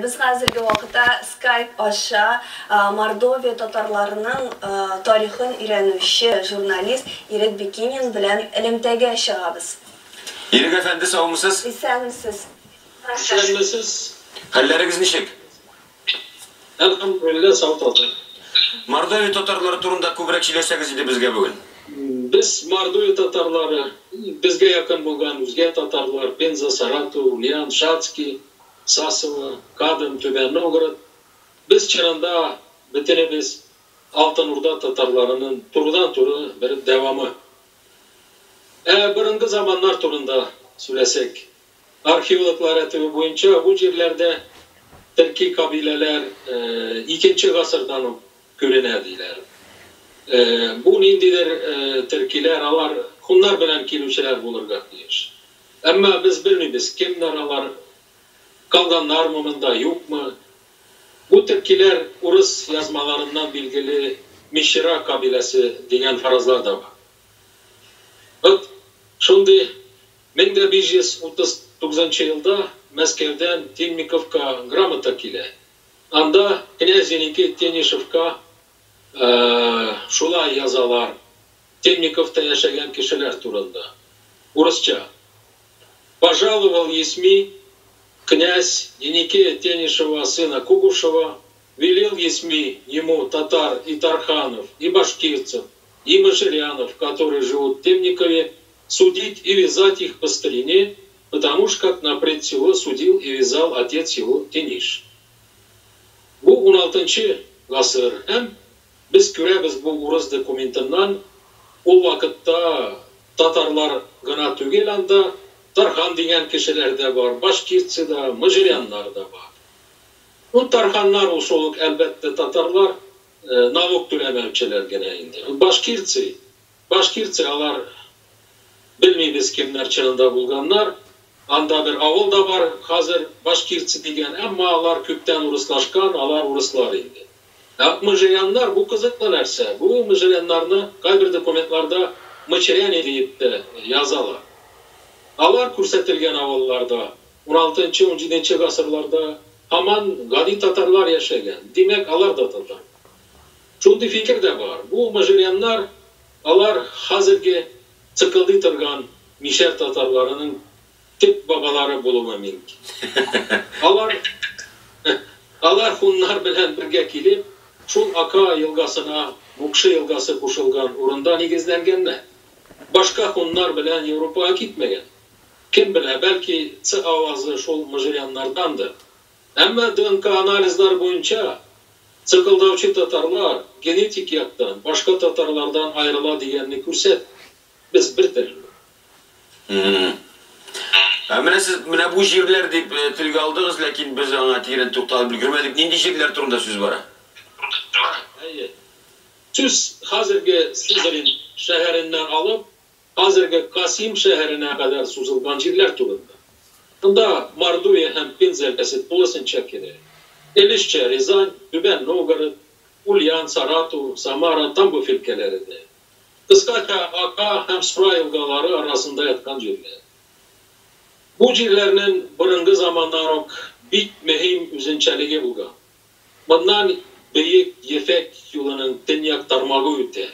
Без хәзерге вакытта Skype аша Мордовия татарларының тарихын өйрәнүче журналист Ирек Бикинин белән элемтәгә чыгабыз. Ирек әфәнде, саумысыз? Исәнмесез. Исәнмесез. Хәлләрегез ничек? Әлхәмдүлилләһ, сау таза. Мордовия татарлары турында күбрәк сөйләсәгез иде безгә бүген. Без Мордовия татарлары, безгә якын булган үзгә татарлар, Пенза, Саратов, Ульян, Шацкий, Сасово, Кадом, Түбән Новгород, без чынында бөтенебез Алтын Урда татарларының турыдан-туры бер дәвамы. Ә борынгы заманнар турында сүләсәк, археологлар әтүе буенча бу җирләрдә төрки кабиләләр икенче гасырдан ук күренә диләр. Бу ниндидер төркиләр, алар хуннар белән килүчеләр булырга тиеш. Әмма без белмибез, кемнәр алар, калганнармы монда, юкмы. Бу төркиләр урыс язмаларыннан билгеле Мещера кабиләсе дигән фаразлар да бар. Вот шундый 1539 елда Мәскәүдән Темниковка грамота килә. Анда князь Еникей Тенишевка шулай язалар Темниковта яшәгән кешеләр турында. Урысча. Пожаловал есми князь Еникея Тенишева, сына Кугушева, велел есми ему татар и тарханов, и башкирцев, и мажирянов, которые живут в Темникове, судить и вязать их по старине, потому ж как напред всего судил и вязал отец его Тениш. Бу 16 гасыр һәм без күрәбез бу урыс документыннан ул вакытта татарлар гына түгел анда, тархан дигән кешеләр дә бар, башкирцы да, мажиряннар да бар. Ул тарханнар ул шул ук әлбәттә татарлар, налог түләмәүчеләр генә инде. Башкирцы, башкирцы алар белмибез кемнәр чынында булганнар. Анда бер авыл да бар, хәзер башкирцы дигән, әмма алар күптән урыслашкан, алар урыслар инде. Ә мыжыряннар бу кызыклы нәрсә. Бу мыжыряннарны кайбер документларда мычыряне дип тә язалар. Алар күрсәтелгән авылларда 16-17 гасырларда һаман гади татарлар яшәгән. Димәк, алар да татар. Шундый фикер дә бар. Бу мыжыряннар алар хәзерге цикылдый торган мишәр татарларының төп бабалары булуы мөмкин. Алар алар хуннар белән бергә килеп, шул Ака елгасына Мукшы елгасы кушылган урында нигезләнгәннәр. Башка хуннар белән Европага китмәгән. Кем белә, бәлки Ц авазы шул мыжыряннардандыр. Әмма ДНК анализлар буенча цикылдаучы татарлар генетик яктан башка татарлардан аерыла дигәнне күрсәт. Без бер төрле. Ә менә сез менә бу җирләр дип телгә алдыгыз, ләкин без аңа тирән тукталып өлгермәдек. Нинди җирләр турында сүз бара? Әйе. Сүз хәзерге Сызрань шәһәреннән алып, хәзерге Касим шәһәренә кадәр сузылган җирләр турында. Монда Мордовия һәм Пенза өлкәсе тулысынча керә. Өлешчә Рязань, Түбән Новгород, Ульян, Саратов, Самара, Тамбов өлкәләре дә. Кыскача, Ака һәм Сура елгалары арасында яткан җирләр. Бу җирләрнең борынгы заманнан ук бик мөһим үзенчәлеге булган. Моннан Бөек Ефәк юлының төньяк тармагы үтә.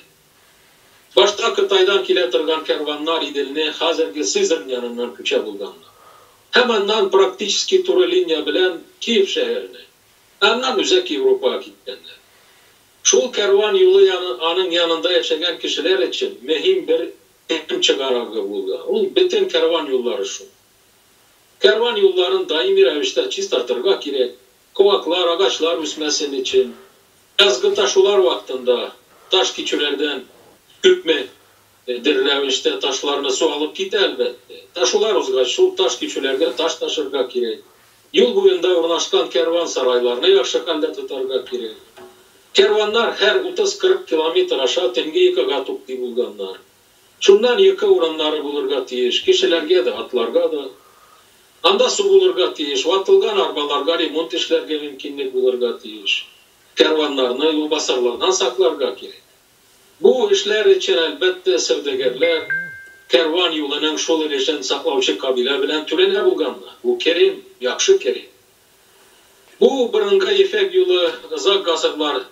Башта Кытайдан килә торган кәрваннар Иделне хәзерге Сызрань яныннан күчә булганнар. Һәм аннан практически туры линия белән Киев шәһәренә, аннан Үзәк Европага киткәннәр. Шул кәрван юлы яны, аның янында яшәгән кешеләр өчен мөһим бер керем чыгарагы булган. Ул бөтен кәрван юллары шул. Кәрван юлларын даими рәвештә чистартырга кирәк. Куаклар, агачлар үсмәсен өчен. Язгы ташулар вакытында таш кичүләрдән күпме рәвештә ташларны су алып китә әлбәттә. Ташулар узгач, шул таш кичүләргә таш ташырга кирәк. Юл буенда урнашкан кәрван сарайларны яхшы хәлдә тотарга кирәк. Кәрваннар һәр 30-40 километр аша төнге йокыга туктый булганнар. Шуннан йокы урыннары булырга тиеш, кешеләргә дә, атларга да. Анда су булырга тиеш, ватылган арбаларга ремонт эшләргә мөмкинлек булырга тиеш. Кәрваннарны юлбасарлардан сакларга кирәк. Бу эшләр өчен әлбәттә сәүдәгәрләр кәрван юлының шул өлешен саклаучы кабилә белән түләнә булганнар. Бу керем, яхшы керем. Бу борынгы Ефәк юлы озак гасырлар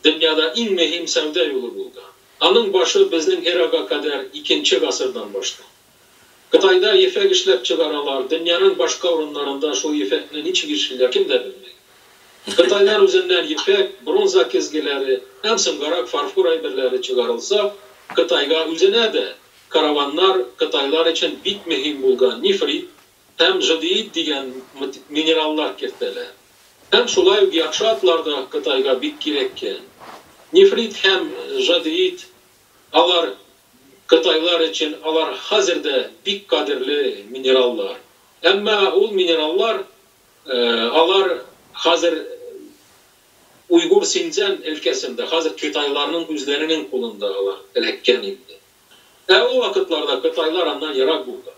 дөньяда иң мөһим сәүдә юлы булган. Аның башы безнең эрага кадәр икенче гасырдан башлана. Кытайда ефәк эшләп чыгаралар, дөньяның башка урыннарында шул ефәкне ничек эшлиләр, кем дә белми. Кытайлар үзеннән ефәк, бронза көзгеләре һәм соңгарак фарфор әйберләре чыгарылса, Кытайга үзенә дә караваннар кытайлар өчен бик мөһим булган нефрит һәм жадеит дигән минераллар кертәләр. Һәм шулай ук яхшы атлар да Кытайга бик кирәккән. Нефрит һәм жадеит алар кытайлар өчен алар хәзер дә бик кадерле минераллар. Әмма ул минераллар алар хәзер Уйгур Синьцзян өлкәсендә, хәзер кытайларның үзләренең кулында алар эләккән инде. Ә ул вакытларда кытайлар аннан ерак булган.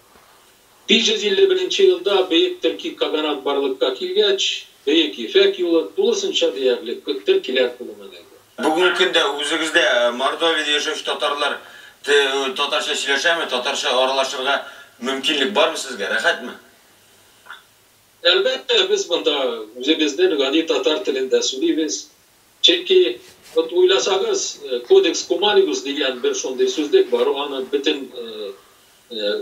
551 елда Бөек Төрки каганат барлыкка килгәч, Бөек Ефәк юлы тулысынча диярлек төркиләр кулына эләгә. Бүгенге көндә үзегездә Мордовиядә яшәүче татарлар татарча сөйләшәме, татарча аралашырга мөмкинлек бармы сезгә, рәхәтме? Әлбәттә, без монда үзебезнең гади татар телендә сөйлибез. Чөнки, вот уйласагыз, Кодекс Куманикус дигән бер шундый сүзлек бар, аны бөтен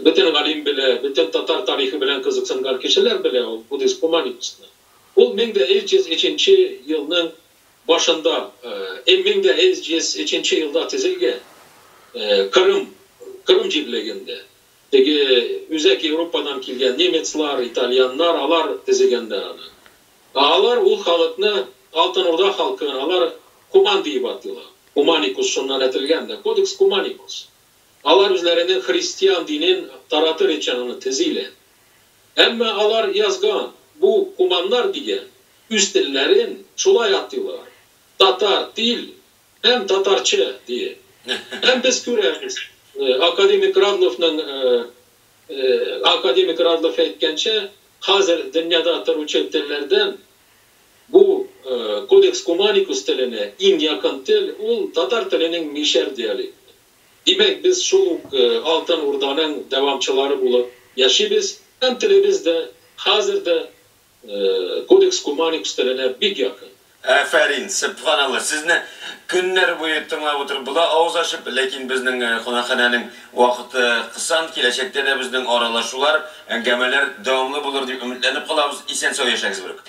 бөтен галим белә, бөтен татар тарихы белән кызыксынган кешеләр белә ул Кодекс Куманикусны. Ул 1303 елның башында, 1303 елда төзелгән Кырым җирлегендә. Теге Үзәк Европадан килгән немецлар, итальяннар, алар төзегәннәр аны. Алар ул халыкны, Алтын Урда халкын, алар куман диеп атыйлар. Куманикус шуннан әйтелгән дә, Кодекс Куманикус. Алар үзләренең христиан динен таратыр өчен аны төзиләр. Әмма алар язган бу куманнар дигән үз телләрен шулай атыйлар. Татар тил һәм татарча дие. Һәм без күрәбез, академик Радловның академик Радлов әйткәнчә, хәзер дөньяда торучы телләрдән бу Кодекс Куманикус теленә иң якын тел ул татар теленең мишәр диалекты. Димәк, без шул ук Алтын Урданың дәвамчылары булып яшибез, һәм телебез дә хәзер дә Кодекс Куманикус теленә бик якын. Афәрин, сөбханалла, сезне көннәр буе тыңлап утырып була, авыз ачып, ләкин безнең кунакханәнең вакыты кысан, киләчәктә дә безнең аралашулар, әңгәмәләр дәвамлы булыр дип өметләнеп калабыз. Исән-сау яшәгез берүк.